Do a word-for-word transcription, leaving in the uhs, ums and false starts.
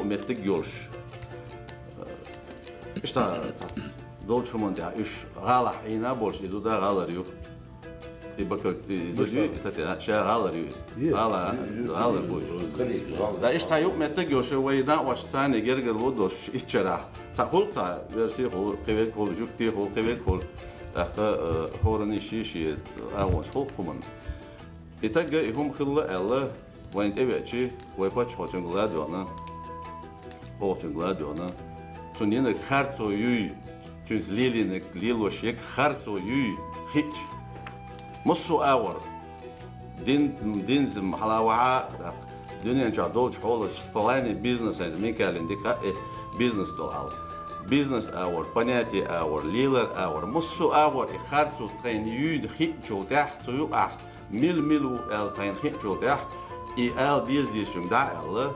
меттиг йолуш. Иштта, цхьа долчу хӀуманна тӀехь уьш гӀалахь Ӏийна болуш, и зуда гӀалар ю. И бакар, и зуда ю, и тата, ша гӀалар ю. ГӀала, гӀалар бу. Да, иштта юкъ меттиг йолуш, вай накъосташца гергарло долуш иччарахь. Цхьа хуьлу цхьа верси хуьлу, кхин верг хуьлу, жуьгти хуьлу, кхин верг хуьлу. ТӀаккха, э, хӀоранна шен-шен агӀонаш хуьлу хӀуманна. И тагга и хӀума хилла аьлла, вайна тӀевеачи, вай паччахьо цуьнга ладоьгӀна, оха цуьнга ладоьгӀна. Цунна йинарг харцо юй, цуьнца лелийнарг, лелош ерг харцо юй хиъча. Массо а агӀор, дин, динза хьала вахьа, дуьнен чохь долчу хьолаца, в плане бизнеса, хӀинца Микаилан дика хаьа, э, бизнес долу хьал. Бизнес агӀор, понятие агӀор, лелар агӀор, массо а агӀор и харцо тхайна юйна хиъначул тӀаьхьа, цу юкъахь мила-мила ву аьлла тхайна хиъначул тӀаьхьа, и ала деза дезачуьнга дӀа а аьлла,